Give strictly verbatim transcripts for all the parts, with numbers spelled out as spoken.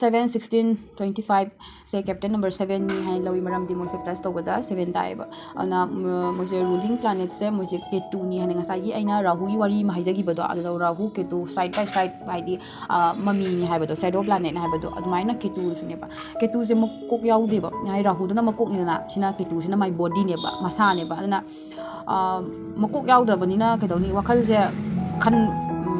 seven, sixteen, twenty five ꯁꯦ captain number ꯁꯕꯦꯟꯅꯤ ꯍꯥꯏꯅ ꯂꯧꯏ, ꯃꯔꯝꯗꯤ ꯃꯣꯏꯁꯦ ꯄ꯭ꯂꯁ ꯇꯧꯕꯗ ꯁꯕꯦꯟ ꯇꯥꯏꯌꯦꯕ꯫ ꯑꯗꯨꯅ ꯃꯣꯏꯁꯦ ꯔꯨꯂꯤꯡ ꯄ꯭ꯂꯥꯅꯦꯠꯁꯦ ꯃꯣꯏꯁꯦ ꯀꯦꯇꯨꯅꯤ ꯍꯥꯏꯅ ꯉꯁꯥꯏꯒꯤ ꯑꯩꯅ ꯔꯥꯍꯨꯒꯤ ꯋꯥꯔꯤ ꯑꯃ ꯍꯥꯏꯖꯈꯤꯕꯗꯣ, ꯑꯗꯨꯗ ꯔꯥꯍꯨ ꯀꯦꯇꯨ ꯁꯥꯏꯠ ꯕꯥꯏ ꯁꯥꯏꯠ, ꯍꯥꯏꯗꯤ ꯃꯃꯤꯅꯤ ꯍꯥꯏꯕꯗꯣ, ꯁꯦꯗꯣ ꯄ꯭ꯂꯥꯅꯦꯠꯅꯤ ꯍꯥꯏꯕꯗꯣ, ꯑꯗꯨꯃꯥꯏꯅ ꯀꯦꯇꯨꯁꯨꯅꯦꯕ꯫ ꯀꯦꯇꯨꯁꯦ ꯃꯀꯣꯛ ꯌꯥꯎꯗꯦꯕ, ꯍꯥꯏꯗꯤ ꯔꯥꯍꯨꯗꯅ ꯃꯀꯣꯛꯅꯤꯗꯅ, ꯁꯤꯅ ꯀꯦꯇꯨꯁꯤꯅ ꯃꯥꯏ ꯕꯣꯗꯤꯅꯦꯕ, ꯃꯁꯥꯅꯦꯕ꯫ ꯑꯗꯨꯅ ꯃꯀꯣꯛ ꯌꯥꯎꯗ꯭ꯔꯕꯅꯤꯅ ꯀꯩꯗꯧꯅꯤ, ꯋꯥꯈꯜꯁꯦ ꯈꯟ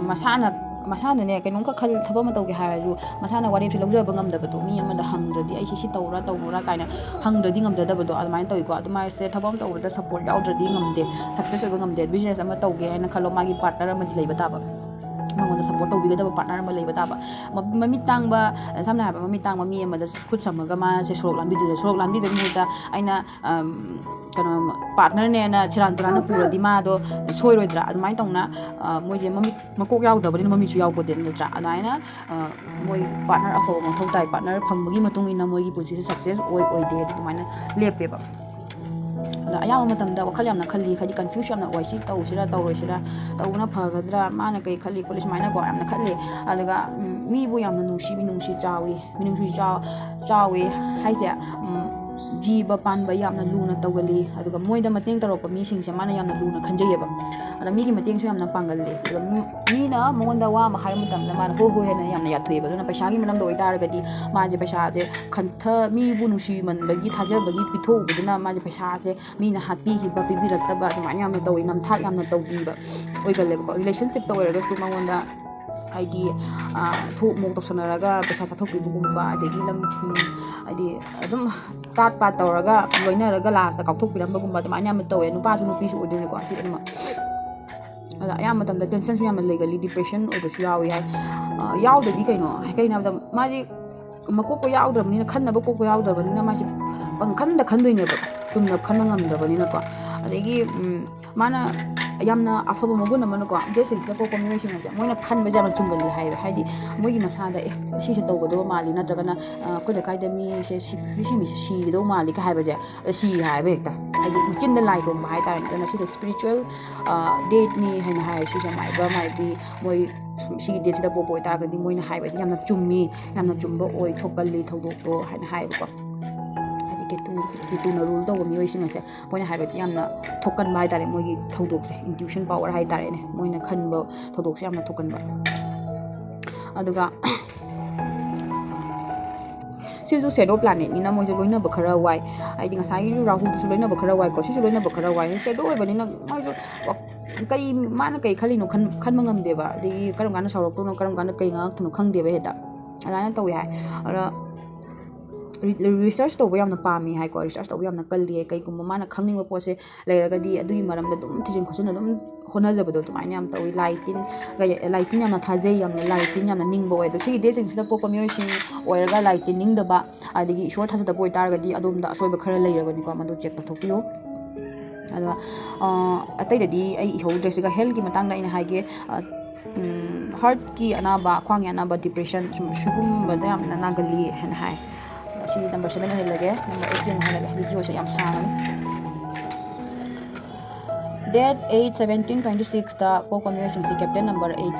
ꯃꯁꯥꯅ ꯃꯁꯥꯅꯅꯦ ꯀꯩꯅꯣꯝꯈꯛ ꯈꯜ ꯊꯕꯛ ꯑꯃ ꯇꯧꯒꯦ ꯍꯥꯏꯔꯁꯨ, ꯃꯁꯥꯅ ꯋꯥꯔꯦꯞꯁꯦ ꯂꯧꯖꯕ ꯉꯝꯗꯕꯗꯣ, ꯃꯤ ꯑꯃꯗ ꯍꯪꯗ꯭ꯔꯗꯤ ꯑꯩꯁꯦ ꯁꯤ ꯇꯧꯔꯥ ꯇꯧꯔꯨꯔꯥ ꯀꯥꯏꯅ ꯍꯪꯗ꯭ꯔꯗꯤ ꯉꯝꯖꯗꯕꯗꯣ, ꯑꯗꯨꯃꯥꯏꯅ ꯇꯧꯋꯤꯀꯣ꯫ ꯑꯗꯨꯃꯥꯏꯁꯦ ꯊꯕꯛ ꯑꯃ ꯇꯧꯕꯗ ꯁꯞꯄꯣꯔꯠ ꯌꯥꯎꯗ꯭ꯔꯗꯤ ꯉꯝꯗꯦ, ꯁꯛꯁꯦꯁ ꯑꯣꯏꯕ ꯉꯝꯗꯦ꯫ ꯕꯤꯖꯤꯅꯦꯁ ꯑꯃ ꯇꯧꯒꯦ ꯍꯥꯏꯅ ꯈꯜꯂꯣ, ꯃꯥꯒꯤ ꯄꯥꯔꯠꯅꯔ ꯑꯃꯗꯤ ꯂꯩꯕ ꯇꯥꯕ, ꯃꯉꯣꯟꯗ ꯁꯞꯄꯣꯔꯠ ꯇꯧꯕꯤꯒꯗꯕ ꯄꯥꯔꯠꯅꯔ ꯑꯃ ꯂꯩꯕ ꯇꯥꯕ꯫ ꯃꯃꯤꯠ ꯇꯥꯡꯕ, ꯁꯝꯅ ꯍꯥꯏꯔꯕꯗ ꯃꯃꯤꯠ ꯇꯥꯡꯕ ꯃꯤ ꯑꯃꯗ ꯈꯨꯠ ꯁꯝꯃꯒ ꯃꯥꯁꯦ ꯁꯣꯔꯣꯛ ꯂꯥꯟꯕꯤꯗꯣꯏꯗ, ꯁꯣꯔꯣꯛ ꯂꯥꯟꯕꯤꯕꯒꯤ ꯃꯍꯨꯠꯇ ꯑꯩꯅ ꯀꯩꯅꯣ ꯄꯥꯔꯠꯅꯔꯅꯦꯅ ꯁꯦꯔꯥꯟ ꯇꯨꯔꯥꯟꯅ ꯄꯨꯔꯗꯤ ꯃꯥꯗꯣ ꯁꯣꯏꯔꯣꯏꯗ꯭ꯔꯥ? ꯑꯗꯨꯃꯥꯏꯅ ꯇꯧꯅ ꯃꯣꯏꯁꯦ ꯃꯃꯤꯠ ꯃꯀꯣꯛ ꯌꯥꯎꯗꯕꯅꯤꯅ ꯃꯃꯤꯠꯁꯨ ꯌꯥꯎꯄꯣꯠꯇꯦ, ꯅꯠꯇ꯭ꯔꯥ? ꯑꯗꯨꯃꯥꯏꯅ ꯃꯣꯏ ꯄꯥꯔꯠꯅꯔ ꯑꯐꯕ ꯃꯊꯧ ꯇꯥꯏ꯫ ꯄꯥꯔꯠꯅꯔ ꯐꯪꯕꯒꯤ ꯃꯇꯨꯡ ꯏꯟꯅ ꯃꯣꯏꯒꯤ ꯄꯨꯟꯁꯤꯁꯨ ꯁꯛꯁꯦꯁ ꯑꯣꯏ ꯑꯣꯏꯗꯦ, ꯑꯗꯨꯃꯥꯏꯅ ꯂꯦꯞꯄꯦꯕ꯫ ꯑꯗ ꯑꯌꯥꯝꯕ ꯃꯇꯝꯗ ꯋꯥꯈꯜ ꯌꯥꯝꯅ ꯈꯜꯂꯤ, ꯍꯥꯏꯗꯤ ꯀꯟꯐ꯭ꯌꯨꯁ ꯌꯥꯝꯅ ꯑꯣꯏ, ꯁꯤ ꯇꯧꯁꯤꯔꯥ ꯇꯧꯔꯣꯏꯁꯤꯔꯥ, ꯇꯧꯕꯅ ꯐꯒꯗ꯭ꯔꯥ, ꯃꯥꯅ ꯀꯩ ꯈꯜꯂꯤ ꯈꯣꯠꯂꯤ, ꯁꯨꯃꯥꯏꯅꯀꯣ ꯌꯥꯝꯅ ꯈꯜꯂꯤ꯫ ꯑꯗꯨꯒ ꯃꯤꯕꯨ ꯌꯥꯝꯅ ꯅꯨꯡꯁꯤ, ꯃꯤꯅꯨꯡꯁꯤ ꯆꯥꯎꯏ, ꯃꯤꯅꯨꯡꯁꯤ ꯆꯥꯎꯏ ꯍꯥꯏꯁꯦ ꯖꯤꯕ ꯄꯥꯟꯕ ꯌꯥꯝꯅ ꯂꯨꯅ ꯇꯧꯒꯜꯂꯤ꯫ ꯑꯗꯨꯒ ꯃꯣꯏꯗ ꯃꯇꯦꯡ ꯇꯧꯔꯛꯄ ꯃꯤꯁꯤꯡꯁꯦ ꯃꯥꯅ ꯌꯥꯝꯅ ꯂꯨꯅ ꯈꯟꯖꯩꯌꯦꯕ꯫ ꯑꯗ ꯃꯤꯒꯤ ꯃꯇꯦꯡꯁꯨ ꯌꯥꯝꯅ ꯄꯥꯡꯒꯜꯂꯤ꯫ ꯑꯗ ꯃꯤꯅ ꯃꯉꯣꯟꯗ ꯋꯥ ꯑꯃ ꯍꯥꯏꯕ ꯃꯇꯝꯗ ꯃꯥꯅ ꯍꯣꯏ ꯍꯣꯏ ꯍꯥꯏꯅ ꯌꯥꯝꯅ ꯌꯥꯊꯣꯛꯑꯦꯕ꯫ ꯑꯗꯨꯅ ꯄꯩꯁꯥꯒꯤ ꯃꯔꯝꯗ ꯑꯣꯏꯇꯥꯔꯒꯗꯤ ꯃꯥꯁꯦ ꯄꯩꯁꯥꯁꯦ ꯈꯟꯊ ꯃꯤꯕꯨ ꯅꯨꯡꯁꯤꯃꯟꯕꯒꯤ ꯊꯥꯖꯕꯒꯤ ꯄꯤꯊꯣꯛꯎꯕꯗꯨꯅ ꯃꯥꯁꯦ ꯄꯩꯁꯥꯁꯦ ꯃꯤꯅ ꯍꯥꯠꯄꯤꯈꯤꯕ, ꯄꯤꯕꯤꯔꯛꯇꯕ ꯑꯗꯨꯃꯥꯏꯅ ꯌꯥꯝꯅ ꯇꯧꯏ꯫ ꯅꯝꯊꯥꯛ ꯌꯥꯝꯅ ꯇꯧꯕꯤꯕ ꯑꯣꯏꯒꯜꯂꯦꯕꯀꯣ꯫ ꯔꯤꯂꯦꯁꯟꯁꯤꯞꯇ ꯑꯣꯏꯔꯒꯁꯨ ꯃꯉꯣꯟꯗ ꯍꯥꯏꯗꯤ ꯊꯣꯛ ꯃꯣꯛ ꯇꯧꯁꯟꯅꯔꯒ ꯄꯩꯁꯥ ꯆꯥꯊꯣꯛꯄꯤꯕꯒꯨꯝꯕ, ꯑꯗꯒꯤ ꯂꯝ ꯍꯥꯏꯗꯤ ꯑꯗꯨꯝ ꯇꯥꯠ ꯄꯥꯠ ꯇꯧꯔꯒ ꯂꯣꯏꯅꯔꯒ ꯂꯥꯁꯇ ꯀꯥꯎꯊꯣꯛꯄꯤꯔꯝꯕꯒꯨꯝꯕ ꯑꯗꯨꯃꯥꯏꯅ ꯌꯥꯝꯅ ꯇꯧꯋꯦ꯫ ꯅꯨꯄꯥꯁꯨ ꯅꯨꯄꯤꯁꯨ ꯑꯣꯏꯗꯣꯏꯅꯤꯀꯣ ꯑꯁꯤ ꯑꯅꯤꯃꯛ꯫ ꯑꯗ ꯑꯌꯥꯝꯕ ꯃꯇꯝꯗ ꯇꯦꯟꯁꯟꯁꯨ ꯌꯥꯝꯅ ꯂꯩꯒꯜꯂꯤ, ꯗꯤꯄ꯭ꯔꯦꯁꯟ ꯑꯣꯏꯕꯁꯨ ꯌꯥꯎꯏ ꯍꯥꯏ꯫ ꯌꯥꯎꯗ꯭ꯔꯗꯤ ꯀꯩꯅꯣ, ꯀꯩꯅꯣ ꯍꯥꯏꯕꯗ ꯃꯥꯗꯤ ꯃꯀꯣꯛꯇꯣ ꯌꯥꯎꯗ꯭ꯔꯕꯅꯤꯅ, ꯈꯟꯅꯕ ꯀꯣꯛꯇꯣ ꯌꯥꯎꯗ꯭ꯔꯕꯅꯤꯅ ꯃꯥꯁꯦ ꯄꯪꯈꯟꯗ ꯈꯟꯗꯣꯏꯅꯦꯕ, ꯆꯨꯝꯅ ꯈꯟꯕ ꯉꯝꯗꯕꯅꯤꯅꯀꯣ꯫ ꯑꯗꯒꯤ ꯃꯥꯅ ꯌꯥꯝꯅ ꯑꯐꯕ ꯃꯒꯨꯟ ꯑꯃꯅꯀꯣ, ꯒꯦꯁꯁꯤꯡꯁꯤꯗ ꯄꯣꯛꯄ ꯃꯤꯑꯣꯏꯁꯤꯡ ꯑꯁꯦ ꯃꯣꯏꯅ ꯈꯟꯕꯁꯦ ꯌꯥꯝꯅ ꯆꯨꯝꯒꯜꯂꯤ ꯍꯥꯏꯌꯦꯕ꯫ ꯍꯥꯏꯗꯤ ꯃꯣꯏꯒꯤ ꯃꯁꯥꯗ ꯑꯦ ꯁꯤꯁꯦ ꯇꯧꯒꯗꯕ ꯃꯥꯜꯂꯤ, ꯅꯠꯇ꯭ꯔꯒꯅ ꯑꯩꯈꯣꯏ ꯂꯩꯀꯥꯏꯗ ꯃꯤꯁꯦ ꯁꯤ ꯁꯤ ꯃꯤꯁꯦ ꯁꯤꯒꯗꯧ ꯃꯥꯜꯂꯤ ꯀꯥꯏ ꯍꯥꯏꯕꯁꯦ ꯁꯤ ꯍꯥꯏꯕ ꯍꯦꯛꯇ꯫ ꯍꯥꯏꯗꯤ ꯎꯆꯤꯟꯗ ꯂꯥꯏ ꯇꯣꯡꯕ ꯍꯥꯏꯇꯥꯔꯦꯅꯦ꯫ ꯑꯗꯨꯅ ꯁꯤꯁꯦ ꯁ꯭ꯄꯤꯔꯤꯆꯨꯋꯦꯜ ꯗꯦꯠꯅꯤ ꯍꯥꯏꯅ ꯍꯥꯏ꯫ ꯁꯤꯁꯦ ꯃꯥꯏꯕ ꯃꯥꯏꯕꯤ ꯃꯣꯏ ꯁꯤꯒꯤ ꯗꯦꯠꯁꯤꯗ ꯄꯣꯛꯄ ꯑꯣꯏꯇꯥꯔꯒꯗꯤ ꯃꯣꯏꯅ ꯍꯥꯏꯕꯁꯦ ꯌꯥꯝꯅ ꯆꯨꯝꯃꯤ, ꯌꯥꯝꯅ ꯆꯨꯝꯕ ꯑꯣꯏ ꯊꯣꯛꯀꯜꯂꯤ ꯊꯧꯗꯣꯛꯇꯣ ꯍꯥꯏꯅ ꯍꯥꯏꯌꯦꯕꯀꯣ꯫ ꯍꯥꯏꯗꯤ ꯀꯦꯇꯨ, ꯀꯦꯇꯨꯅ ꯔꯨꯜ ꯇꯧꯕ ꯃꯤꯑꯣꯏꯁꯤꯡ ꯑꯁꯦ ꯃꯣꯏꯅ ꯍꯥꯏꯕꯁꯦ ꯌꯥꯝꯅ ꯊꯣꯛꯀꯟꯕ ꯍꯥꯏꯇꯥꯔꯦ꯫ ꯃꯣꯏꯒꯤ ꯊꯧꯗꯣꯛꯁꯦ, intuition power ꯍꯥꯏꯇꯥꯔꯦꯅꯦ, ꯃꯣꯏꯅ ꯈꯟꯕ ꯊꯧꯗꯣꯛꯁꯦ ꯌꯥꯝꯅ ꯊꯣꯛꯀꯟꯕ꯫ ꯑꯗꯨꯒ ꯁꯤꯁꯨ shadow planetꯅꯤꯅ ꯃꯣꯏꯁꯦ ꯂꯣꯏꯅꯕ ꯈꯔ ꯋꯥꯏ꯫ ꯍꯥꯏꯗꯤ ꯉꯁꯥꯏꯒꯤꯁꯨ ꯔꯥꯍꯨꯗꯨꯁꯨ ꯂꯣꯏꯅꯕ ꯈꯔ ꯋꯥꯏꯀꯣ, ꯁꯤꯁꯨ ꯂꯣꯏꯅꯕ ꯈꯔ ꯋꯥꯏ꯫ Shadow ꯑꯣꯏꯕꯅꯤꯅ ꯃꯣꯏꯁꯨ ꯋꯥ-, ꯀꯩ, ꯃꯥꯅ ꯀꯩ ꯈꯜꯂꯤꯅꯣ ꯈꯟ-, ꯈꯟꯕ ꯉꯝꯗꯦꯕ꯫ ꯑꯗꯒꯤ ꯀꯔꯝ ꯀꯥꯟꯗ ꯁꯥꯎꯔꯛꯇꯣꯏꯅꯣ, ꯀꯔꯝ ꯀꯥꯟꯗ ꯀꯩ ꯉꯥꯡꯉꯛꯇꯣꯏꯅꯣ ꯈꯪꯗꯦꯕ ꯍꯦꯛꯇ꯫ ꯑꯗꯨꯃꯥꯏꯅ ꯇꯧꯋꯤ ꯍꯥꯏ꯫ ꯑꯗ ꯔꯤ-, research ꯇꯧꯕ ꯌꯥꯝꯅ ꯄꯥꯝꯃꯤ ꯍꯥꯏꯀꯣ, research ꯇꯧꯕ ꯌꯥꯝꯅ ꯀꯜꯂꯤ ꯍꯥꯏ꯫ ꯀꯩꯒꯨꯝꯕ ꯃꯥꯅ ꯈꯪꯅꯤꯡꯕ ꯄꯣꯠꯁꯦ ꯂꯩꯔꯒꯗꯤ ꯑꯗꯨꯒꯤ ꯃꯔꯝꯗ ꯑꯗꯨꯝ ꯊꯤꯖꯤꯟ ꯈꯣꯠꯆꯤꯟ ꯑꯗꯨꯝ ꯍꯣꯠꯅꯖꯕꯗꯣ ꯑꯗꯨꯃꯥꯏꯅ ꯌꯥꯝ ꯇꯧꯋꯤ꯫ ꯂꯥꯏ ꯇꯤꯟ, ꯂꯥꯏ ꯇꯤꯟ ꯌꯥꯝꯅ ꯊꯥꯖꯩ, ꯌꯥꯝꯅ ꯂꯥꯏ ꯇꯤꯟ ꯌꯥꯝꯅ ꯅꯤꯡꯕ ꯑꯣꯏ꯫ ꯑꯗꯣ ꯁꯤꯒꯤ ꯗꯦꯠꯁꯤꯡꯁꯤꯗ ꯄꯣꯛꯄ ꯃꯤꯑꯣꯏꯁꯤꯡ ꯑꯣꯏꯔꯒ ꯂꯥꯏ ꯇꯤꯟ ꯅꯤꯡꯗꯕ, ꯑꯗꯒꯤ ꯏꯁꯣꯔ ꯊꯥꯖꯗꯕ ꯑꯣꯏꯇꯥꯔꯒꯗꯤ ꯑꯗꯣꯝꯗ ꯑꯁꯣꯏꯕ ꯈꯔ ꯂꯩꯔꯕꯅꯤꯀꯣ, ꯃꯗꯨ check ꯇꯧꯊꯣꯛꯄꯤꯌꯨ꯫ ꯑꯗꯣ, ꯑ, ꯑꯇꯩꯗꯗꯤ ꯑꯩ ꯏꯍꯧꯗ꯭ꯔꯦ꯫ ꯁꯤꯒ healthꯀꯤ ꯃꯇꯥꯡꯗ ꯑꯩꯅ ꯍꯥꯏꯒꯦ, ꯑ, ꯎꯝ, heartꯀꯤ ꯑꯅꯥꯕ, ꯈ꯭ꯋꯥꯡꯒꯤ ꯑꯅꯥꯕ, depression ꯁꯨꯝ, ꯁꯤꯒꯨꯝꯕꯗ ꯌꯥꯝꯅ ꯅꯥꯒꯜꯂꯤ ꯍꯥꯏꯅ ꯍꯥꯏ꯫ ꯁꯤ number seven ꯑꯣꯏꯍꯜꯂꯒꯦ, number eightꯀꯤ ꯑꯃꯨꯛ ꯍꯥꯏꯔꯒꯦ, videoꯁꯦ ꯌꯥꯝ ꯁꯥꯡꯉꯅꯤ꯫ Date eight seventeen twenty sixꯇ ꯄꯣꯛꯄ ꯃꯤꯑꯣꯏꯁꯤꯡꯁꯤ captain number eight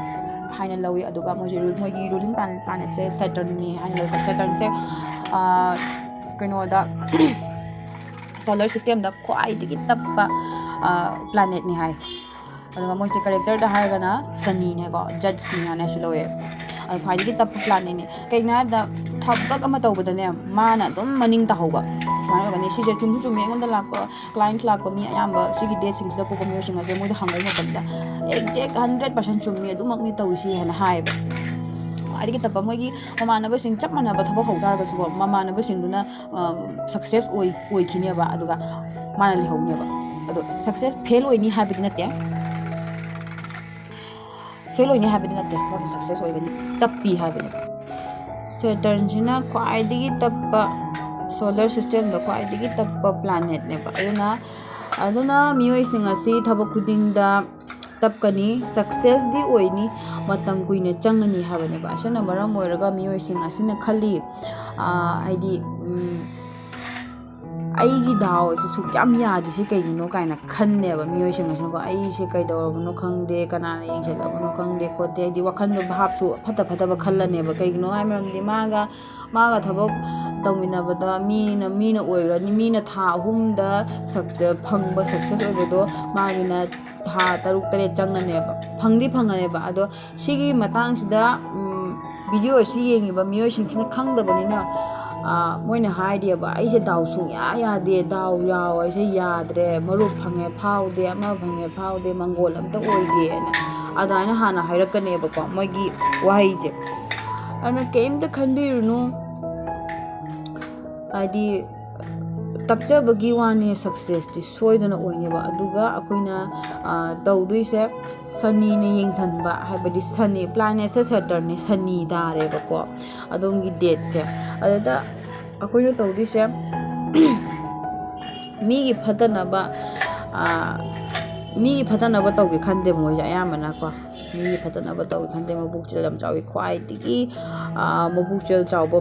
ꯍꯥꯏꯅ ꯂꯧꯏ꯫ ꯑꯗꯨꯒ ꯃꯣꯏꯁꯦ ꯔꯨ-, ꯃꯣꯏꯒꯤ ruling plan-, planetꯁꯦ Saturnꯅꯤ ꯍꯥꯏꯅ ꯂꯧꯏ꯫ Saturnꯁꯦ, ꯑꯥ, ꯀꯩꯅꯣꯗ, solar systemꯗ ꯈ꯭ꯋꯥꯏꯗꯒꯤ ꯇꯞꯄ, ꯑꯥ, planetꯅꯤ ꯍꯥꯏ꯫ ꯑꯗꯨꯒ ꯃꯣꯏꯁꯦ characterꯗ ꯍꯥꯏꯔꯒꯅ ꯁꯅꯤꯅꯦꯀꯣ, judgeꯅꯤ ꯍꯥꯏꯅꯁꯨ ꯂꯧꯋꯦ꯫ ꯑꯗꯣ ꯈ꯭ꯋꯥꯏꯗꯒꯤ ꯇꯞꯄ planetꯅꯤ꯫ ꯀꯩꯒꯤꯅꯣ ꯍꯥꯏꯕꯗ ꯊꯕꯛ ꯑꯃ ꯇꯧꯕꯗꯅꯦ, ꯃꯥꯅ ꯑꯗꯨꯝ ꯃꯅꯤꯡ ꯇꯥꯍꯧꯕ ꯁꯨꯃꯥꯏꯅ ꯑꯣꯏꯒꯅꯤ꯫ ꯁꯤꯁꯦ ꯆꯨꯝꯁꯨ ꯆꯨꯝꯃꯤ꯫ ꯑꯩꯉꯣꯟꯗ ꯂꯥꯛꯄ client ꯂꯥꯛꯄ ꯃꯤ ꯑꯌꯥꯝꯕ ꯁꯤꯒꯤ dateꯁꯤꯡꯁꯤꯗ ꯄꯣꯛꯄ ꯃꯤꯑꯣꯏꯁꯤꯡ ꯑꯁꯦ ꯃꯣꯏꯗ ꯍꯪꯕ ꯃꯇꯝꯗ exact hundred percent ꯆꯨꯝꯃꯤ, ꯑꯗꯨꯃꯛꯅꯤ ꯇꯧꯔꯤꯁꯤ ꯍꯥꯏꯅ ꯍꯥꯏꯌꯦꯕ꯫ ꯈ꯭ꯋꯥꯏꯗꯒꯤ ꯇꯞꯄ ꯃꯣꯏꯒꯤ ꯃꯃꯥꯟꯅꯕꯁꯤꯡ ꯆꯞ ꯃꯥꯟꯅꯕ ꯊꯕꯛ ꯍꯧ ꯇꯥꯔꯒꯁꯨꯀꯣ, ꯃꯃꯥꯟꯅꯕꯁꯤꯡꯗꯨꯅ, ꯑ, success ꯑꯣꯏ-, ꯑꯣꯏꯈꯤꯅꯦꯕ, ꯑꯗꯨꯒ ꯃꯥꯅ ꯂꯩꯍꯧꯅꯦꯕ꯫ ꯑꯗꯣ success, fail ꯑꯣꯏꯅꯤ ꯍꯥꯏꯕꯗꯤ ꯅꯠꯇꯦ, fail ꯑꯣꯏꯅꯤ ꯍꯥꯏꯕꯗꯤ ꯅꯠꯇꯦ, ꯃꯥꯁꯦ success ꯑꯣꯏꯒꯅꯤ, ꯇꯞꯄꯤ ꯍꯥꯏꯕꯅꯦꯕ꯫ Saturnꯁꯤꯅ ꯈ꯭ꯋꯥꯏꯗꯒꯤ ꯇꯞꯄ, solar systemꯗ ꯈ꯭ꯋꯥꯏꯗꯒꯤ ꯇꯞꯄ planetꯅꯦꯕ꯫ ꯑꯗꯨꯅ, ꯑꯗꯨꯅ ꯃꯤꯑꯣꯏꯁꯤꯡ ꯑꯁꯤ ꯊꯕꯛ ꯈꯨꯗꯤꯡꯗ ꯇꯞꯀꯅꯤ, successꯗꯤ ꯑꯣꯏꯅꯤ, ꯃꯇꯝ ꯀꯨꯏꯅ ꯆꯪꯒꯅꯤ ꯍꯥꯏꯕꯅꯦꯕ꯫ ꯑꯁꯤꯅ ꯃꯔꯝ ꯑꯣꯏꯔꯒ ꯃꯤꯑꯣꯏꯁꯤꯡ ꯑꯁꯤꯅ ꯈꯜꯂꯤ, ꯑꯥ, ꯍꯥꯏꯗꯤ, ꯎꯝ, "ꯑꯩꯒꯤ ꯗꯥꯎꯁꯦ ꯁꯨꯛ ꯌꯥꯝ ꯌꯥꯗ꯭ꯔꯤꯁꯦ ꯀꯩꯒꯤꯅꯣ?" ꯀꯥꯏꯅ ꯈꯟꯅꯦꯕ ꯃꯤꯑꯣꯏꯁꯤꯡ ꯑꯁꯤꯅꯀꯣ꯫ "ꯑꯩꯁꯦ ꯀꯩꯗꯧꯔꯕꯅꯣ ꯈꯪꯗꯦ, ꯀꯅꯥꯅ ꯌꯦꯡꯁꯤꯜꯂꯕꯅꯣ ꯈꯪꯗꯦ" ꯈꯣꯠꯇꯦ, ꯍꯥꯏꯗꯤ ꯋꯥꯈꯜꯗꯣ ꯚꯥꯞꯁꯨ ꯐꯠꯇ ꯐꯠꯇꯕ ꯈꯜꯂꯅꯦꯕ꯫ ꯀꯩꯒꯤꯅꯣ ꯍꯥꯏ ꯃꯔꯝꯗꯤ ꯃꯥꯒ ꯃꯥꯒ ꯊꯕꯛ ꯇꯧꯃꯤꯟꯅꯕꯗ ꯃꯤꯅ ꯃꯤꯅ ꯑꯣꯏꯈ꯭ꯔꯅꯤ, ꯃꯤꯅ ꯊꯥ ꯑꯍꯨꯝꯗ ꯁꯛꯁꯦ ꯐꯪꯕ ꯁꯛꯁꯦꯁ ꯑꯣꯏꯕꯗꯣ ꯃꯥꯒꯤꯅ ꯊꯥ ꯇꯔꯨꯛ ꯇꯔꯦꯠ ꯆꯪꯉꯅꯦꯕ, ꯐꯪꯗꯤ ꯐꯪꯉꯅꯦꯕ꯫ ꯑꯗꯣ ꯁꯤꯒꯤ ꯃꯇꯥꯡꯁꯤꯗ ꯚꯤꯗꯤꯑꯣ ꯑꯁꯤ ꯌꯦꯡꯉꯤꯕ ꯃꯤꯑꯣꯏꯁꯤꯡꯁꯤꯅ ꯈꯪꯗꯕꯅꯤꯅ, ꯃꯣꯏꯅ ꯍꯥꯏꯔꯤꯑꯕ, "ꯑꯩꯁꯦ ꯗꯥꯎ ꯁꯨꯡꯌꯥ ꯌꯥꯗꯦ, ꯗꯥꯎ ꯌꯥꯎ ꯍꯥꯏꯁꯦ ꯌꯥꯗ꯭ꯔꯦ, ꯃꯔꯨꯞ ꯐꯪꯉꯦ ꯐꯥꯎꯗꯦ, ꯑꯃ ꯐꯪꯉꯦ ꯐꯥꯎꯗꯦ, ꯃꯪꯒꯣꯜ ꯑꯝꯇ ꯑꯣꯏꯗꯦꯅ" ꯑꯗꯨꯃꯥꯏꯅ ꯍꯥꯟꯅ ꯍꯥꯏꯔꯛꯀꯅꯦꯕꯀꯣ ꯃꯣꯏꯒꯤ ꯋꯥꯍꯩꯁꯦ꯫ ꯑꯗꯨꯅ ꯀꯩꯝꯇ ꯈꯟꯕꯤꯔꯨꯅꯨ, ꯍꯥꯏꯗꯤ ꯇꯞꯆꯕꯒꯤ ꯋꯥꯅꯦ, ꯁꯛꯁꯦꯁꯇꯤ ꯁꯣꯏꯗꯅ ꯑꯣꯏꯅꯦꯕ꯫ ꯑꯗꯨꯒ ꯑꯩꯈꯣꯏꯅ ꯇꯧꯗꯣꯏꯁꯦ ꯁꯅꯤꯅ ꯌꯦꯡꯁꯤꯟꯕ, ꯍꯥꯏꯕꯗꯤ ꯁꯅꯤ ꯄ꯭ꯂꯥꯅꯦꯠꯁꯦ ꯁꯦꯇꯔꯟꯅꯦ, ꯁꯅꯤ ꯇꯥꯔꯦꯕꯀꯣ ꯑꯗꯣꯝꯒꯤ ꯗꯦꯠꯁꯦ꯫ ꯑꯗꯨꯗ ꯑꯩꯈꯣꯏꯅ ꯇꯧꯗꯣꯏꯁꯦ ꯃꯤꯒꯤ ꯐꯠꯇꯅꯕ, ꯃꯤꯒꯤ ꯐꯠꯇꯅꯕ ꯇꯧꯒꯦ ꯈꯟꯗꯦ ꯃꯣꯏꯁꯦ ꯑꯌꯥꯝꯕꯅꯀꯣ꯫ ꯃꯤꯒꯤ ꯐꯠꯇꯅꯕ ꯇꯧꯒꯦ ꯈꯟꯗꯦ꯫ ꯃꯕꯨꯛꯆꯦꯜ ꯌꯥꯝ ꯆꯥꯎꯋꯤ, ꯈ꯭ꯋꯥꯏꯗꯒꯤ ꯃꯕꯨꯛꯆꯦꯜ ꯆꯥꯎꯕ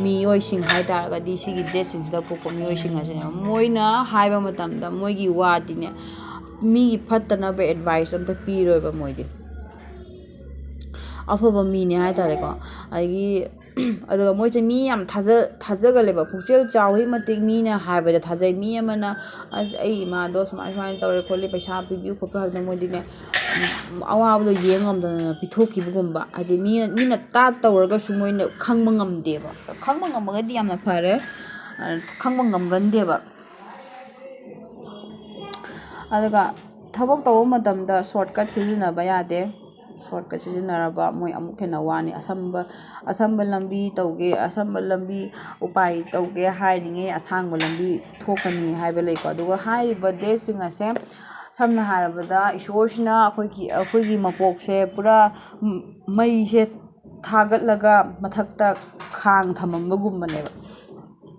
ꯃꯤꯑꯣꯏꯁꯤꯡ ꯍꯥꯏ ꯇꯥꯔꯒꯗꯤ ꯁꯤꯒꯤ ꯗꯦꯠꯁꯤꯡꯁꯤꯗ ꯄꯣꯛꯄ ꯃꯤꯑꯣꯏꯁꯤꯡ ꯑꯁꯤꯅꯦꯕ꯫ ꯃꯣꯏꯅ ꯍꯥꯏꯕ ꯃꯇꯝꯗ ꯃꯣꯏꯒꯤ ꯋꯥꯗꯤꯅꯦ ꯃꯤꯒꯤ ꯐꯠꯇꯅꯕ ꯑꯦꯗꯚꯥꯏꯁ ꯑꯝꯇ ꯄꯤꯔꯣꯏꯕ ꯃꯣꯏꯗꯤ꯫ ꯑꯐꯕ ꯃꯤꯅꯦ ꯍꯥꯏ ꯇꯥꯔꯦꯀꯣ꯫ ꯑꯗꯒꯤ ꯑꯗꯨꯒ ꯃꯣꯏꯁꯦ ꯃꯤ ꯌꯥꯝ ꯊꯥꯖ ꯊꯥꯖꯒꯜꯂꯦꯕ꯫ ꯄꯨꯛꯆꯦꯜ ꯆꯥꯎꯏ ꯃꯇꯤꯛ ꯃꯤꯅ ꯍꯥꯏꯕꯗ ꯊꯥꯖꯩ꯫ ꯃꯤ ꯑꯃꯅ "ꯑꯁ, ꯑꯩ ꯏꯃꯥꯗꯣ ꯁꯨꯃꯥꯏ ꯁꯨꯃꯥꯏꯅ ꯇꯧꯔꯦ ꯈꯣꯠꯂꯦ, ꯄꯩꯁꯥ ꯄꯤꯕꯤꯌꯨ ꯈꯣꯠꯄꯤꯌꯨ" ꯍꯥꯏꯕꯗ ꯃꯣꯏꯗꯤꯅꯦ, ꯑꯋꯥꯕꯗꯣ ꯌꯦꯡ ꯉꯝꯗꯅ ꯄꯤꯊꯣꯛꯈꯤꯕꯒꯨꯝꯕ꯫ ꯍꯥꯏꯗꯤ ꯃꯤꯅ ꯃꯤꯅ ꯇꯥꯠ ꯇꯧꯔꯒꯁꯨ ꯃꯣꯏꯅ ꯈꯪꯕ ꯉꯝꯗꯦꯕ꯫ ꯈꯪꯕ ꯉꯝꯃꯒꯗꯤ ꯌꯥꯝꯅ ꯐꯔꯦ, ꯈꯪꯕ ꯉꯝꯒꯟꯗꯦꯕ꯫ ꯑꯗꯨꯒ ꯊꯕꯛ ꯇꯧꯕ ꯃꯇꯝꯗ ꯁꯣꯔꯠꯀꯠ ꯁꯤꯖꯤꯟꯅꯕ ꯌꯥꯗꯦ꯫ ꯁꯣꯔꯠꯀꯠ ꯁꯤꯖꯤꯟꯅꯔꯕ ꯃꯣꯏ ꯑꯃꯨꯛ ꯍꯦꯟꯅ ꯋꯥꯅꯤ꯫ ꯑꯁꯝꯕ ꯑꯁꯝꯕ ꯂꯝꯕꯤ ꯇꯧꯒꯦ, ꯑꯁꯝꯕ ꯂꯝꯕꯤ ꯎꯄꯥꯏ ꯇꯧꯒꯦ ꯍꯥꯏꯔꯤꯉꯩ ꯑꯁꯥꯡꯕ ꯂꯝꯕꯤ ꯊꯣꯛꯀꯅꯤ ꯍꯥꯏꯕ ꯂꯩꯀꯣ꯫ ꯑꯗꯨꯒ ꯍꯥꯏꯔꯤꯕ ꯗꯦꯠꯁꯤꯡ ꯑꯁꯦ ꯁꯝꯅ ꯍꯥꯏꯔꯕꯗ ꯏꯁꯣꯔꯁꯤꯅ ꯑꯩꯈꯣꯏꯒꯤ ꯑꯩꯈꯣꯏꯒꯤ ꯃꯄꯣꯛꯁꯦ ꯄꯨꯔꯥ ꯃꯩꯁꯦ ꯊꯥꯒꯠꯂꯒ ꯃꯊꯛꯇ ꯈꯥꯡ ꯊꯝꯃꯝꯕꯒꯨꯝꯕꯅꯦꯕ꯫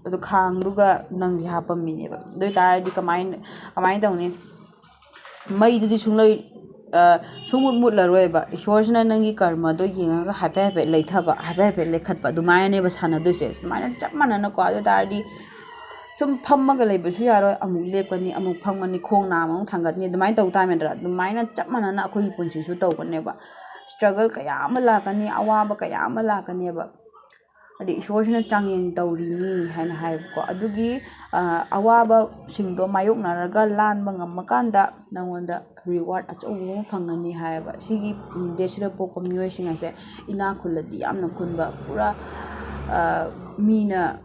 ꯑꯗꯨ ꯈꯥꯡꯗꯨꯒ ꯅꯪꯁꯦ ꯍꯥꯞꯄꯝꯃꯤꯅꯦꯕ꯫ ꯑꯗꯨ ꯑꯣꯏ ꯇꯥꯔꯗꯤ ꯀꯃꯥꯏꯅ ꯀꯃꯥꯏꯅ ꯇꯧꯅꯤ? ꯃꯩꯗꯨꯗꯤ ꯁꯨꯡꯂꯩ ꯁꯨꯡꯃꯨꯠ ꯃꯨꯠꯂꯔꯣꯏꯕ꯫ ꯏꯁꯣꯔꯁꯤꯅ ꯅꯪꯒꯤ ꯀꯔꯃꯗꯣ ꯌꯦꯡꯉꯒ ꯍꯥꯏꯐꯦꯠ ꯍꯥꯏꯐꯦꯠ ꯂꯩꯊꯕ, ꯍꯥꯏꯐꯦꯠ ꯍꯥꯏꯐꯦꯠ ꯂꯩꯈꯠꯄ, ꯑꯗꯨꯃꯥꯏꯅꯅꯦꯕ ꯁꯥꯟꯅꯗꯣꯏꯁꯦ꯫ ꯁꯨꯃꯥꯏꯅ ꯆꯞ ꯃꯥꯟꯅꯅꯀꯣ꯫ ꯑꯗꯨ ꯑꯣꯏ ꯇꯥꯔꯗꯤ ꯁꯨꯝ ꯐꯝꯃꯒ ꯂꯩꯕꯁꯨ ꯌꯥꯔꯣꯏ, ꯑꯃꯨꯛ ꯂꯦꯞꯀꯅꯤ, ꯑꯃꯨꯛ ꯐꯝꯒꯅꯤ, ꯈꯣꯡ ꯅꯥꯝꯃ ꯑꯃꯨꯛ ꯊꯥꯡꯒꯠꯅꯤ, ꯑꯗꯨꯃꯥꯏꯅ ꯇꯧ ꯇꯥꯔꯝꯃꯦꯗꯅ꯫ ꯑꯗꯨꯃꯥꯏꯅ ꯆꯞ ꯃꯥꯟꯅꯅ ꯑꯩꯈꯣꯏꯒꯤ ꯄꯨꯟꯁꯤꯁꯨ ꯇꯧꯒꯅꯦꯕ꯫ Struggle ꯀꯌꯥ ꯑꯃ ꯂꯥꯛꯀꯅꯤ, ꯑꯋꯥꯕ ꯀꯌꯥ ꯑꯃ ꯂꯥꯛꯀꯅꯦꯕ꯫ ꯍꯥꯏꯗꯤ ꯏꯁꯣꯔꯁꯤꯅ ꯆꯥꯡꯌꯦꯡ ꯇꯧꯔꯤꯅꯤ ꯍꯥꯏꯅ ꯍꯥꯏꯕꯀꯣ꯫ ꯑꯗꯨꯒꯤ, ꯑ, ꯑꯋꯥꯕꯁꯤꯡꯗꯣ ꯃꯥꯌꯣꯛꯅꯔꯒ ꯂꯥꯟꯕ ꯉꯝꯃꯀꯥꯟꯗ ꯅꯪꯉꯣꯟꯗ reward ꯑꯆꯧꯕ ꯑꯃ ꯐꯪꯒꯅꯤ ꯍꯥꯏꯌꯦꯕ꯫ ꯁꯤꯒꯤ, ꯎꯝ, date ꯁꯤꯗ ꯄꯣꯛꯄ ꯃꯤꯑꯣꯏꯁꯤꯡ ꯑꯁꯦ ꯏꯅꯥꯛ ꯈꯨꯜꯂꯗꯤ ꯌꯥꯝꯅ ꯈꯨꯟꯕ, ꯄꯨꯔꯥ, ꯑ, ꯃꯤꯅ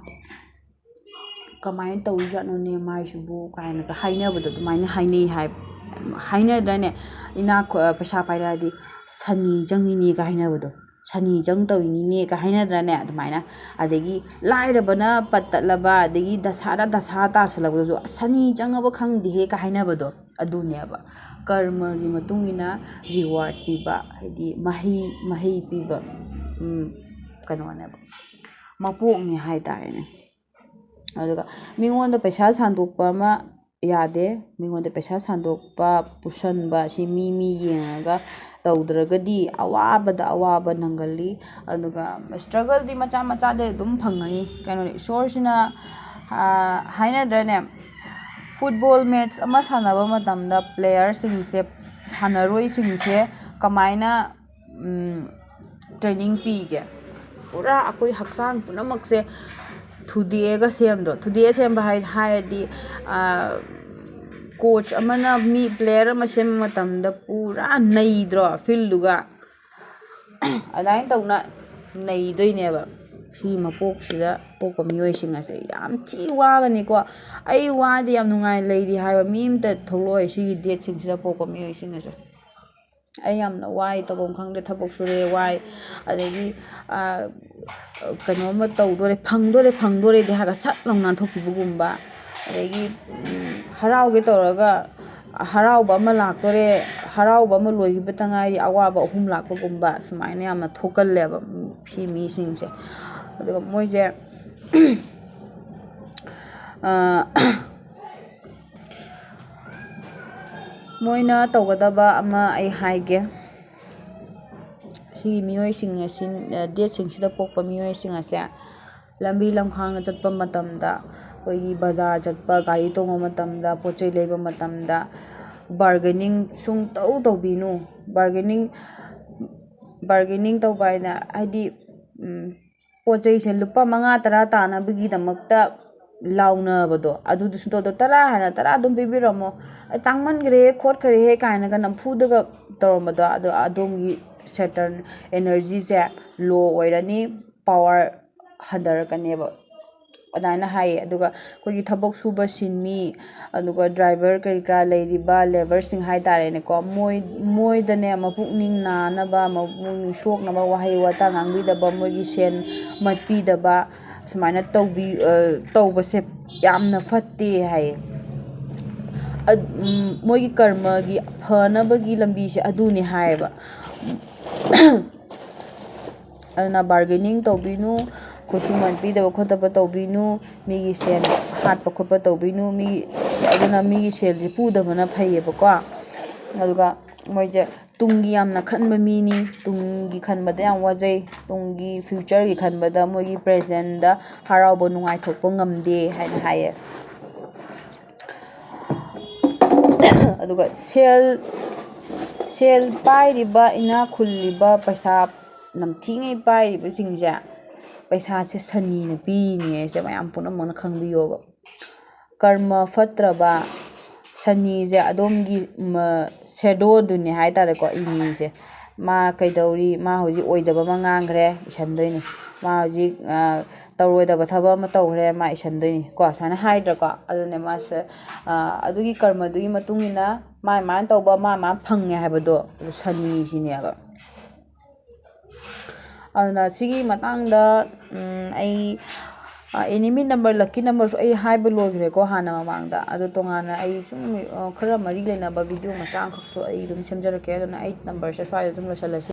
"ꯀꯃꯥꯏꯅ ꯇꯧꯔꯤꯖꯥꯠꯅꯣꯅꯦ ꯃꯥꯏꯁꯤꯕꯨ?" ꯀꯥꯏꯅꯒ ꯍꯥꯏꯅꯕꯗꯣ ꯑꯗꯨꯃꯥꯏꯅ ꯍꯥꯏꯅꯩ ꯍꯥꯏ-, ꯍꯥꯏꯅꯗ꯭ꯔꯅꯦ? ꯏꯅꯥꯛ ꯈꯨ-, ꯄꯩꯁꯥ ꯄꯥꯏꯔꯛꯑꯗꯤ "ꯁꯅꯤ ꯆꯪꯉꯤꯅꯦꯒ" ꯍꯥꯏꯅꯕꯗꯣ, "ꯁꯅꯤ ꯆꯪ ꯇꯧꯔꯤꯅꯤꯅꯦꯒ" ꯍꯥꯏꯅꯗ꯭ꯔꯅꯦ? ꯑꯗꯨꯃꯥꯏꯅ꯫ ꯑꯗꯒꯤ ꯂꯥꯏꯔꯕꯅ ꯄꯠ ꯇꯠꯂꯕ, ꯑꯗꯒꯤ ꯗꯁꯥꯅ ꯗꯁꯥ ꯇꯥꯁꯜꯂꯛꯄꯗꯁꯨ "ꯁꯅꯤ ꯆꯪꯉꯕ ꯈꯪꯗꯦꯍꯦꯒ" ꯍꯥꯏꯅꯕꯗꯣ ꯑꯗꯨꯅꯦꯕ꯫ ꯀꯔꯃꯒꯤ ꯃꯇꯨꯡ ꯏꯟꯅ reward ꯄꯤꯕ, ꯍꯥꯏꯗꯤ ꯃꯍꯩ, ꯃꯍꯩ ꯄꯤꯕ, ꯎꯝ, ꯀꯩꯅꯣꯅꯦꯕ, ꯃꯄꯣꯛꯅꯤ ꯍꯥꯏ ꯇꯥꯔꯦꯅꯦ꯫ ꯑꯗꯨꯒ ꯃꯤꯉꯣꯟꯗ ꯄꯩꯁꯥ ꯁꯥꯟꯗꯣꯛꯄ ꯑꯃ ꯌꯥꯗꯦ꯫ ꯃꯤꯉꯣꯟꯗ ꯄꯩꯁꯥ ꯁꯥꯟꯗꯣꯛꯄ, ꯄꯨꯁꯟꯕ ꯑꯁꯤ ꯃꯤ ꯃꯤ ꯌꯦꯡꯉꯒ ꯇꯧꯗ꯭ꯔꯒꯗꯤ ꯑꯋꯥꯕꯗ ꯑꯋꯥꯕ ꯅꯪꯒꯜꯂꯤ꯫ ꯑꯗꯨꯒ struggleꯗꯤ ꯃꯆꯥ ꯃꯆꯥꯗꯤ ꯑꯗꯨꯝ ꯐꯪꯒꯅꯤ꯫ ꯀꯩꯅꯣꯅꯦ, ꯏꯁꯣꯔꯁꯤꯅ, ꯑꯥ, ꯍꯥꯏꯅꯗ꯭ꯔꯅꯦ? Football match ꯑꯃ ꯁꯥꯟꯅꯕ ꯃꯇꯝꯗ playerꯁꯤꯡꯁꯦ, ꯁꯥꯟꯅꯔꯣꯏꯁꯤꯡꯁꯦ ꯀꯃꯥꯏꯅ, ꯎꯝ, training ꯄꯤꯒꯦ? ꯄꯨꯔꯥ ꯑꯩꯈꯣꯏ ꯍꯛꯆꯥꯡ ꯄꯨꯝꯅꯃꯛꯁꯦ ꯊꯨꯗꯦꯛꯑꯒ ꯁꯦꯝꯗ꯭ꯔꯣ? ꯊꯨꯗꯦꯛꯑ ꯁꯦꯝꯕ ꯍꯥꯏ-, ꯍꯥꯏꯔꯗꯤ, ꯑꯥ, coach ꯑꯃꯅ ꯃꯤ player ꯑꯃ ꯁꯦꯝꯕ ꯃꯇꯝꯗ ꯄꯨꯔꯥ ꯅꯩꯗ꯭ꯔꯣ fieldꯗꯨꯒ? ꯑꯗꯨꯃꯥꯏꯅ ꯇꯧꯅ ꯅꯩꯗꯣꯏꯅꯦꯕ꯫ ꯁꯤ ꯃꯄꯣꯛꯁꯤꯗ ꯄꯣꯛꯄ ꯃꯤꯑꯣꯏꯁꯤꯡ ꯑꯁꯦ ꯌꯥꯝ ꯊꯤ ꯋꯥꯒꯅꯤꯀꯣ꯫ ꯑꯩ ꯋꯥꯗꯦ, ꯌꯥꯝ ꯅꯨꯡꯉꯥꯏꯅ ꯂꯩꯔꯤ ꯍꯥꯏꯕ ꯃꯤ ꯑꯃꯇ ꯊꯣꯛꯂꯛꯑꯣꯏ ꯁꯤꯒꯤ dateꯁꯤꯡꯁꯤꯗ ꯄꯣꯛꯄ ꯃꯤꯑꯣꯏꯁꯤꯡ ꯑꯁꯦ꯫ "ꯑꯩ ꯌꯥꯝꯅ ꯋꯥꯏ, ꯇꯧꯐꯝ ꯈꯪꯗꯦ, ꯊꯕꯛ ꯁꯨꯔꯦ, ꯋꯥꯏ", ꯑꯗꯒꯤ, ꯑꯥ, ꯀꯩꯅꯣꯝꯃ ꯇꯧꯗꯣꯔꯦ, ꯐꯪꯗꯣꯔꯦ, ꯐꯪꯗꯣꯔꯦꯗꯤ ꯍꯥꯏꯔꯒ ꯁꯠ ꯂꯥꯎ ꯅꯥꯟꯊꯣꯛꯈꯤꯕꯒꯨꯝꯕ, ꯑꯗꯒꯤ, ꯎꯝ, ꯍꯔꯥꯎꯒꯦ ꯇꯧꯔꯒ ꯍꯔꯥꯎꯕ ꯑꯃ ꯂꯥꯛꯇꯣꯔꯦ, ꯍꯔꯥꯎꯕ ꯑꯃ ꯂꯣꯏꯈꯤꯕꯇ ꯉꯥꯏꯔꯤ, ꯑꯋꯥꯕ ꯑꯍꯨꯝ ꯂꯥꯛꯄꯒꯨꯝꯕ, ꯁꯨꯃꯥꯏꯅ ꯌꯥꯝꯅ ꯊꯣꯛꯀꯜꯂꯦꯕ, ꯎꯝ, ꯁꯤ ꯃꯤꯁꯤꯡꯁꯦ꯫ ꯑꯗꯨꯒ ꯃꯣꯏꯁꯦ, ꯑꯥ, ꯃꯣꯏꯅ ꯇꯧꯒꯗꯕ ꯑꯃ ꯑꯩ ꯍꯥꯏꯒꯦ꯫ ꯁꯤꯒꯤ ꯃꯤꯑꯣꯏꯁꯤꯡ ꯑꯁꯤ, dateꯁꯤꯡꯁꯤꯗ ꯄꯣꯛꯄ ꯃꯤꯑꯣꯏꯁꯤꯡ ꯑꯁꯦ ꯂꯝꯕꯤ ꯂꯝꯈꯥꯡꯗ ꯆꯠꯄ ꯃꯇꯝꯗ ꯑꯩꯈꯣꯏꯒꯤ ꯕꯖꯥꯔ ꯆꯠꯄ, ꯒꯥꯔꯤ ꯇꯣꯡꯕ ꯃꯇꯝꯗ, ꯄꯣꯠ ꯆꯩ ꯂꯩꯕ ꯃꯇꯝꯗ bargaining ꯁꯨꯡꯇꯧ ꯇꯧꯕꯤꯅꯨ꯫ Bargaining bargaining ꯇꯧꯕ ꯍꯥꯏꯅ, ꯍꯥꯏꯗꯤ, ꯎꯝ, ꯄꯣꯠ ꯆꯩꯁꯦ ꯂꯨꯄꯥ ꯃꯉꯥ ꯇꯔꯥ ꯇꯥꯅꯕꯒꯤꯗꯃꯛꯇ ꯂꯥꯎꯅꯕꯗꯣ, ꯑꯗꯨꯗꯨꯁꯨ ꯇꯧꯗꯣ, "ꯇꯔꯥ ꯍꯥꯏꯅ ꯇꯔꯥ ꯑꯗꯨꯝ ꯄꯤꯕꯤꯔꯝꯃꯣ, ꯑꯩ ꯇꯥꯡꯃꯟꯈ꯭ꯔꯦ ꯈꯣꯠꯈ꯭ꯔꯦꯍꯦ" ꯀꯥꯏꯅꯒ ꯅꯝꯐꯨꯗꯒ ꯇꯧꯔꯝꯕꯗꯣ, ꯑꯗꯣ ꯑꯗꯣꯝꯒꯤ Saturn energyꯁꯦ low ꯑꯣꯏꯔꯅꯤ, power ꯍꯟꯊꯔꯛꯀꯅꯦꯕ꯫ ꯑꯗꯨꯃꯥꯏꯅ ꯍꯥꯏꯌꯦ꯫ ꯑꯗꯨꯒ ꯑꯩꯈꯣꯏꯒꯤ ꯊꯕꯛ ꯁꯨꯕ ꯁꯤꯟꯃꯤ, ꯑꯗꯨꯒ driver ꯀꯔꯤ ꯀꯔꯥ ꯂꯩꯔꯤꯕ labourꯁꯤꯡ ꯍꯥꯏ ꯇꯥꯔꯦꯅꯦꯀꯣ, ꯃꯣꯏ, ꯃꯣꯏꯗꯅꯦ ꯃꯄꯨꯛꯅꯤꯡ ꯅꯥꯅꯕ, ꯃꯄꯨꯛꯅꯤꯡ ꯁꯣꯛꯅꯕ ꯋꯥꯍꯩ ꯋꯥꯇꯥ ꯉꯥꯡꯕꯤꯗꯕ, ꯃꯣꯏꯒꯤ ꯁꯦꯟ ꯃꯠꯄꯤꯗꯕ, ꯁꯨꯃꯥꯏꯅ ꯇꯧꯕꯤ-, ꯑ, ꯇꯧꯕꯁꯦ ꯌꯥꯝꯅ ꯐꯠꯇꯦ ꯍꯥꯏꯌꯦ꯫ ꯑ-, ꯎꯝ, ꯃꯣꯏꯒꯤ ꯀꯔꯃꯒꯤ ꯐꯅꯕꯒꯤ ꯂꯝꯕꯤꯁꯦ ꯑꯗꯨꯅꯤ ꯍꯥꯏꯌꯦꯕ꯫ ꯑꯗꯨꯅ bargaining ꯇꯧꯕꯤꯅꯨ, ꯈꯨꯠꯁꯨꯃꯟ ꯄꯤꯗꯕ ꯈꯣꯠꯇꯕ ꯇꯧꯕꯤꯅꯨ, ꯃꯤꯒꯤ ꯁꯦꯜ ꯍꯥꯠꯄ ꯈꯣꯠꯄ ꯇꯧꯕꯤꯅꯨ, ꯃꯤꯒꯤ, ꯑꯗꯨꯅ ꯃꯤꯒꯤ ꯁꯦꯜꯁꯦ ꯄꯨꯗꯕꯅ ꯐꯩꯌꯦꯕꯀꯣ꯫ ꯑꯗꯨꯒ ꯃꯣꯏꯁꯦ ꯇꯨꯡꯒꯤ ꯌꯥꯝꯅ ꯈꯟꯕ ꯃꯤꯅꯤ, ꯇꯨꯡꯒꯤ ꯈꯟꯕꯗ ꯌꯥꯝ ꯋꯥꯖꯩ, ꯇꯨꯡꯒꯤ futureꯒꯤ ꯈꯟꯕꯗ ꯃꯣꯏꯒꯤ presentꯗ ꯍꯔꯥꯎꯕ ꯅꯨꯡꯉꯥꯏꯊꯣꯛꯄ ꯉꯝꯗꯦ ꯍꯥꯏꯅ ꯍꯥꯏꯌꯦ꯫ ꯑꯗꯨꯒ ꯁꯦꯜ, ꯁꯦꯜ ꯄꯥꯏꯔꯤꯕ, ꯏꯅꯥꯛ ꯈꯨꯜꯂꯤꯕ, ꯄꯩꯁꯥ ꯅꯝꯊꯤꯉꯩ ꯄꯥꯏꯔꯤꯕꯁꯤꯡꯁꯦ ꯄꯩꯁꯥꯁꯦ ꯁꯅꯤꯅ ꯄꯤꯔꯤꯅꯦ ꯍꯥꯏꯁꯦ ꯃꯌꯥꯝ ꯄꯨꯝꯅꯃꯛꯅ ꯈꯪꯕꯤꯌꯣꯕ꯫ ꯀꯔꯃ ꯐꯠꯇ꯭ꯔꯕ ꯁꯅꯤꯁꯦ ꯑꯗꯣꯝꯒꯤ, ꯃ, shadowꯗꯨꯅꯦ ꯍꯥꯏ ꯇꯥꯔꯦꯀꯣ, ꯏꯅꯤꯁꯦ꯫ ꯃꯥ ꯀꯩꯗꯧꯔꯤ? ꯃꯥ ꯍꯧꯖꯤꯛ ꯑꯣꯏꯗꯕ ꯑꯃ ꯉꯥꯡꯈ꯭ꯔꯦ, ꯏꯁꯟꯗꯣꯏꯅꯤ꯫ ꯃꯥ ꯍꯧꯖꯤꯛ, ꯑ, ꯇꯧꯔꯣꯏꯗꯕ ꯊꯕꯛ ꯑꯃ ꯇꯧꯈ꯭ꯔꯦ, ꯃꯥ ꯏꯁꯟꯗꯣꯏꯅꯤ ꯀꯣ, ꯁꯨꯃꯥꯏꯅ ꯍꯥꯏꯗ꯭ꯔꯥꯀꯣ? ꯑꯗꯨꯅꯦ ꯃꯥꯁꯦ, ꯑ, ꯑꯗꯨꯒꯤ ꯀꯔꯃꯗꯨꯒꯤ ꯃꯇꯨꯡ ꯏꯟꯅ ꯃꯥꯏ ꯃꯥꯅ ꯇꯧꯕ ꯃꯥ ꯃꯥꯅ ꯐꯪꯉꯦ ꯍꯥꯏꯕꯗꯣ, ꯑꯗꯨ ꯁꯅꯤꯁꯤꯅꯦꯕ꯫ ꯑꯗꯨꯅ ꯁꯤꯒꯤ ꯃꯇꯥꯡꯗ, ꯎꯝ, ꯑꯩ, ꯑ, enemy number, lucky numberꯁꯨ ꯑꯩ ꯍꯥꯏꯕ ꯂꯣꯏꯈ꯭ꯔꯦꯀꯣ ꯍꯥꯟꯅ ꯃꯃꯥꯡꯗ꯫ ꯑꯗꯣ ꯇꯣꯉꯥꯟꯅ ꯑꯩ ꯁꯨꯝ, ꯑ, ꯈꯔ ꯃꯔꯤ ꯂꯩꯅꯕ video ꯃꯆꯥ ꯑꯃꯈꯛꯁꯨ ꯑꯩ ꯑꯗꯨꯝ ꯁꯦꯝꯖꯔꯛꯀꯦ꯫ ꯑꯗꯨꯅ ꯑꯩ numberꯁꯦ ꯁ꯭ꯋꯥꯏꯗ ꯁꯨꯝ ꯂꯣꯏꯁꯤꯜꯂꯁꯤ꯫